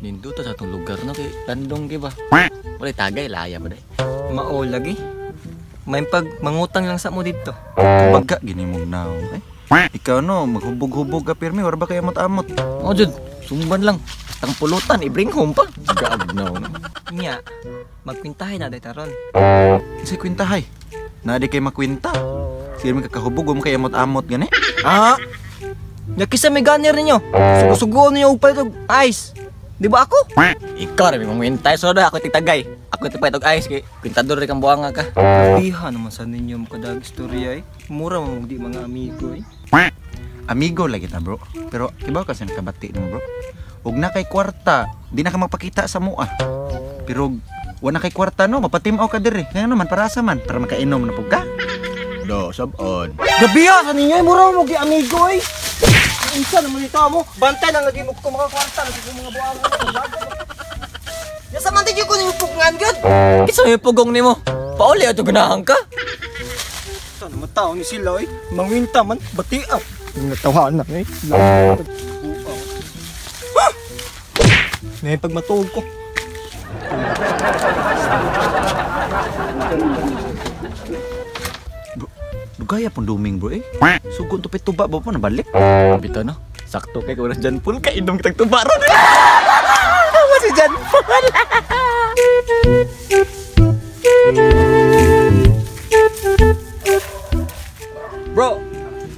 Ninduto sa atong lugar no kay landong kay ba. Wala tagay laya ba day. Mao lagi. May pag mangutang lang sa mo didto. Pagka gini mong naong eh. Ikaw no, maghubog-hubog ka pirmi, wala ba kay amot-amot? Oh jud, sumban lang. Tang pulutan i-bring home pa. Gaag na no. Nya, magkwintahay na day taron. Sa kwintahay. Na di kay makwinta. Sige mi kakahubog mo kay amot-amot gani. Ah. Nya kisa may gunner ninyo. Sugo-sugoon ninyo og palit og ice. Di ba ako? Ikaw ra may mangwintay so ako tigtagay. Ako tipay og ice kay kwintador ri kang buanga ka. Biha naman sa ninyo makadag istorya eh. Mura mo di mga amigo eh. Amigo lagi ta bro. Pero kibaw ka sa nakabati nimo bro. Ug na kay kwarta, di na ka magpakita sa mua. Pero wa na kay kwarta no, mapatimaw ka diri. Kaya naman para sa man, para makainom na pug ka. Do, sab-on. Gabiha sa ninyo eh, mura mo di amigo eh. Unsa naman ito mo? Bantay lang lagi mo ko mga kwarta lagi ko mga buanga. Yasa man di ko ninyo pugngan gyud. Kinsa may pugong nimo? Pauli ato ganahan ka? Sa naman tao ni sila eh. Mangwinta man, bati up. Natawahan na eh. Ngayon pag matuog ko. Bro, dugaya pong duming bro eh. Sugon to tuba ba po nabalik? Bitaw no. Sakto kay kuras John Paul kay inom kitang tuba ron. Tawa si John Paul. Bro,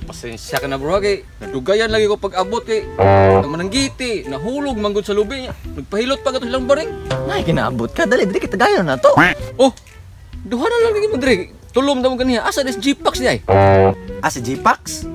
pasensya ka na bro kay nadugayan lagi ko pag-abot kay ang mananggiti, nahulog manggod sa lubi niya. Nagpahilot pa gato silang baring. Nay kinaabot ka dali dili kita gayon na to. Oh, duha na lang lagi mo diri. Tulom daw mo ganiha. Asa des G-Pax niya ay? Ah, si G-Pax?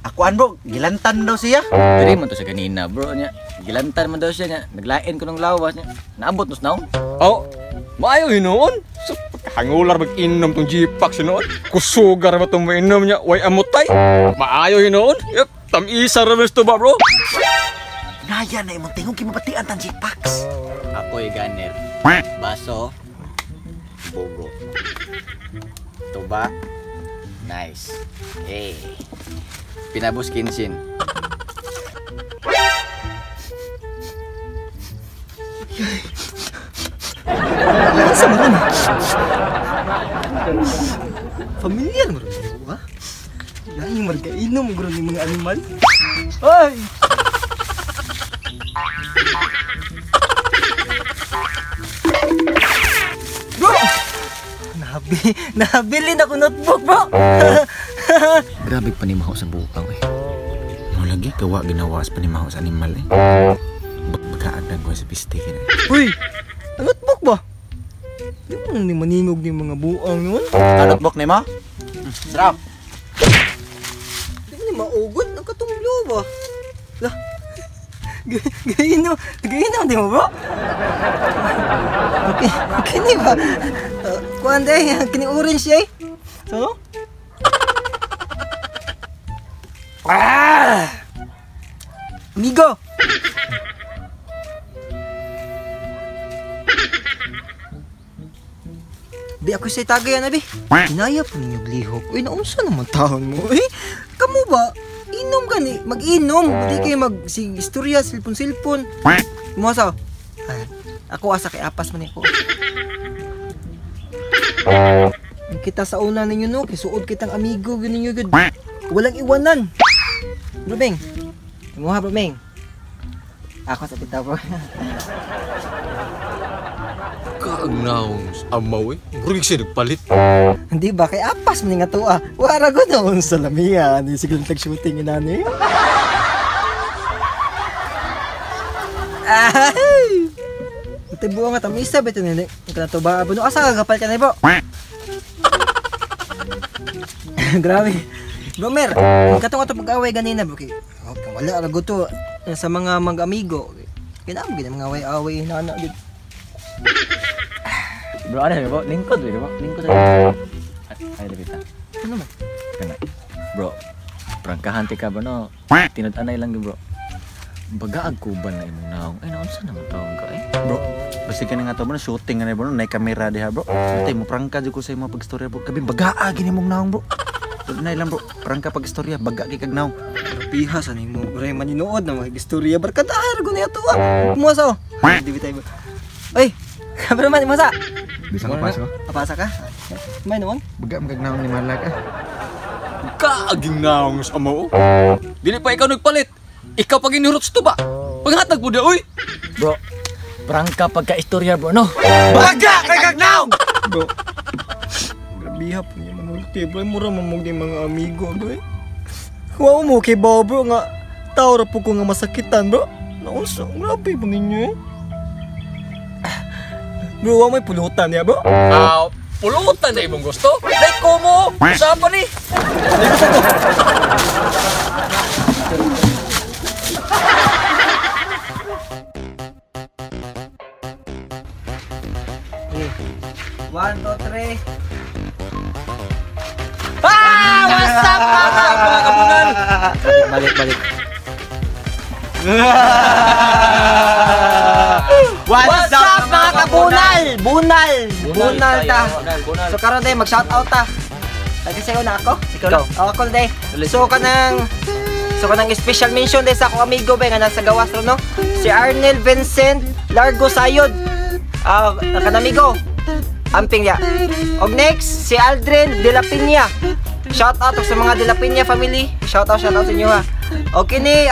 Akuan bro, gilantan daw siya. Diri man to sa ganina bro nya. Gilantan man daw siya nya. Naglain ko ng lawas nya. Naabot nos naong. Oh, maayo hinuon. So, pagkahangular mag-inom tong G-Pax hinuon. Kusugar ba tong mainom niya? Way amutay. Maayo hinuon. Yep, tamisa ra mas tuba bro. Naya na imong tingog kay mabatian tang G-Pax. Ako'y gunner. Baso. Bogo. Tuba. Nice. Hey. Pinabos kinsin. Sa mga na. Familiar mo rin ba? Yan yung margainom mo rin yung mga animal. Ay! Bro! Nabili na ko notebook, bro! Grabe panimaho sa bukang eh. Mo lagi gawa ginawas panimaho sa animal eh. Pagkaagdag ko sa piste kina. Uy! Ang notebook ba? Di mo na ni maningog ni mga buang yun. Ah, notebook nimo? Sarap. Di mo ni maugod. Ang katumblo ba? Lah. Gayino. Gayino di mo bro? Okay. Kini ba? Kuan day. Kini orange eh. So? Ah! Amigo! Bi, ako sa'y tagay na, bi. Kinaya po ninyo lihok. Uy, naunsa naman taon mo, eh? Kamu ba? Inom gani. Mag-inom. Hindi kayo mag-istorya, silpon-silpon. Musa. Ay, ako asa kay apas man ako. Kita sa una ninyo, no? Kisuod kitang amigo, ganun yun. Walang iwanan. Bro Beng. Muha, Bro Beng. Ako sa pita, bro. Kaagnaong amaw eh. Murag siya nagpalit. Hindi ba? Kay apas man nga tuwa. Wara ko noon sa lamia. Ni siglang tag-shooting inani. Ay! Ito buo nga tamisa ba ito nini? Ito na to ba? Abuno asa kagapal ka na bro? Grabe. Bro Mer, katong ato pag-away ganina bro. Okay, wala ra to sa mga mag-amigo. Kinamo gid mga away-away na gid. Bro, ano bro? Lingkod bro. Lingkod. Ay, lapita. Ano man? Kana. Bro, prangkahan ti ka ba no? Tinud-anay lang gyud bro. Bagaag ko ba na imong naong? Ay, naunsa naman taong ka eh? Bro, basta ka na nga to bro, shooting nga na bro, nay kamera diha bro. Antay mo prangka jud ko sa imong pagstorya bro. Gabi bagaa gini mong naong bro. Nay lang bro, prangka pagstorya, baga kay kag naong. Piha sa nimo, bro, maninuod na mga istorya barkada ra gud niya to. Kumusa oh? Di bitay ba. Oy, cameraman mo sa. Bisa ka paso. Papasa ka? May noon? Baga man kag naong ni Malak ah. Kaaging naong sa amo. Dili pa ikaw nagpalit. Ikaw pag inurot sa tuba. Paghatag po di, uy. Bro, prangka pagka-istorya bro, no? Baga kay kag naong. Bro. Grabiha po niya manulti, bro. Mura mamog ni mga amigo, bro. Kuha mo kay bao, bro, nga tao ra po ko nga masakitan, bro. Naunsa, grabe po ninyo eh. Bro, wa may pulutan niya, bro. Ah, pulutan na imong gusto. Like ko mo. Usapan ni. One, two, three. Ah! What's up, mga kabunan? Balik, balik. What's up, mga kabunal? Bunal! Bunal ta. So karon day mag-shoutout ta. Ay kasi na ako. Ikaw lang. Oh, ako day. So kanang special mention day sa akong amigo ba nga nasa gawas ro no. Si Arnel Vincent Largo Sayod. Ah, kanamigo. Amping ya. Og next si Aldrin De La Piña. Shout out sa mga De La Piña family. Shout out sa inyo ha. Okay ni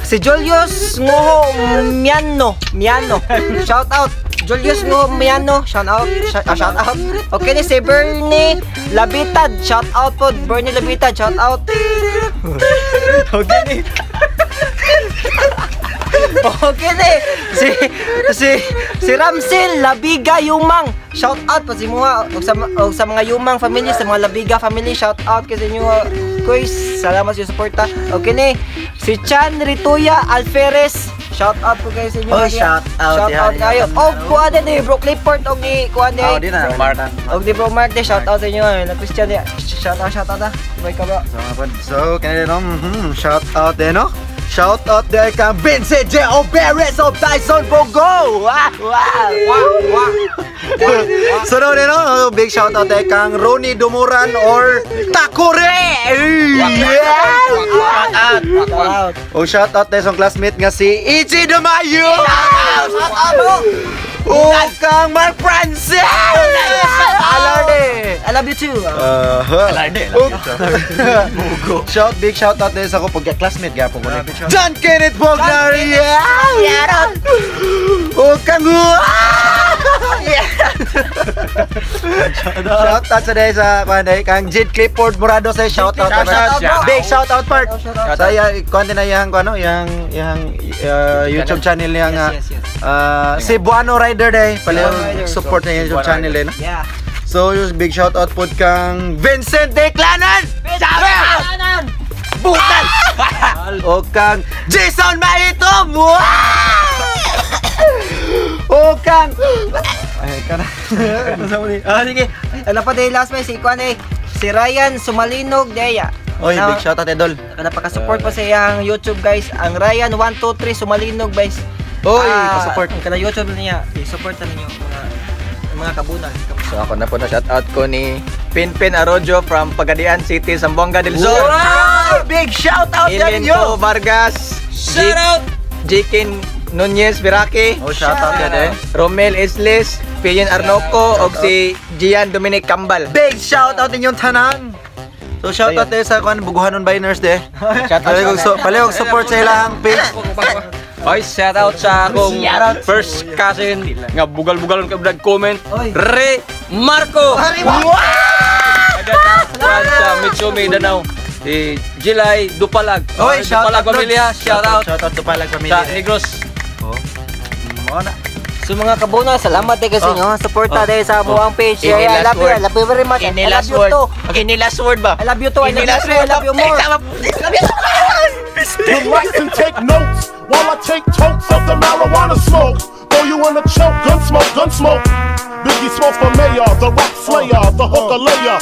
si Julius Ngoho Miano. Miano. Shout out. Julius Ngoho Miano. Shout out. Shout out. Okay ni si Bernie Labitad. Shout out po. Bernie Labitad. Shout out. Okay ni. Okay ni. Si Ramsel Labiga Yumang. Shout out pa si mga og sa mga Yumang family, sa mga Labiga family, shout out kay sa inyo. Kuys, salamat sa suporta. Okay ni si Chan Rituya Alferes. Shout out po kayo sa inyo. Oh, shout out, Shout out yan, kayo. yan. Og kuan din ni Bro Clifford og ni kuan din. Oh, di na. Mark. Og ni Bro Mark din, shout out sa inyo. Na Christian di. Shout out ah. Bye ka bro. So, mga pod. So, kanina no, shout out din no. Shout out din kang Vincent J. Oberes of Tyson Bogo. Wow! Wow! Wow! So no, no, big shout out din kang Ronnie Dumuran or Takure. Yeah! Shout out. O shout out din sa classmate nga si Ichi Dumayo. Shout out bro. O kang Mark Francis. Alarde. I love you too. Alarde. Shout big shout out din sa ako pagka classmate gapon ko ni. John Kenneth Bognar. Yeah! Shout out. O kang shout out sa day sa kuan kang Jade Clifford Morado sa shout out. Shout out, bro. Big shout out part. Shout out. Sa iya kuan din na yang kuan no yang yang YouTube channel niya nga Yes. Cebuano Rider day. Cebuano Paliw Rider. support na yung YouTube channel din. Yeah. So big shout out pod kang Vincent Declanan. Shout out. Butan. O kang Jason Maitom. O kang ay kana. Ah, sige. Ano pa day last may si kuan eh. Si Ryan Sumalinog Deya. Oy, big shout out idol. Napaka-support po sa iyang YouTube guys. Ang Ryan 123 Sumalinog guys. Oy, Ah, pa-support. Ang kana YouTube niya, i-support na ninyo mga kabunal. So ako na po na shout out ko ni Pinpin Arojo from Pagadian City, Zamboanga del Sur. Wow! Big shout out Eileen yan Po Vargas. Shout out! Jikin Nunez Biraki. Oh, shout out yan eh. Romel Isles, Pion Arnoco, og si Gian Dominic Cambal. Big shout out inyong tanan. So shout out eh sa kuan Buguhanon Biners de. Shout out. Palihog so, palihog support sa ilang page. Oy, shout out sa akong first cousin nga bugal-bugal ka comment. Oy. Re Marco. Sa Mitsumi Danau. Si Jilay Dupalag. Oy, shout Dupalag out. pamilya, shout out. Shout out Dupalag pamilya. Sa Negros. Oh. Mo na. So mga kabunal, salamat eh kasi Oh. nyo. Suporta oh. Sa amuang page. Any Yeah, I last love you. word? I love you very much. Any I love last you word? too. Any last word ba? I love you too. I Any love you last too. I love you more. Relax and take notes while I take totes of the marijuana smoke. Throw you in a choke, gun smoke, gun smoke. Biggie Smalls for mayor, the rap slayer, the hooker layer.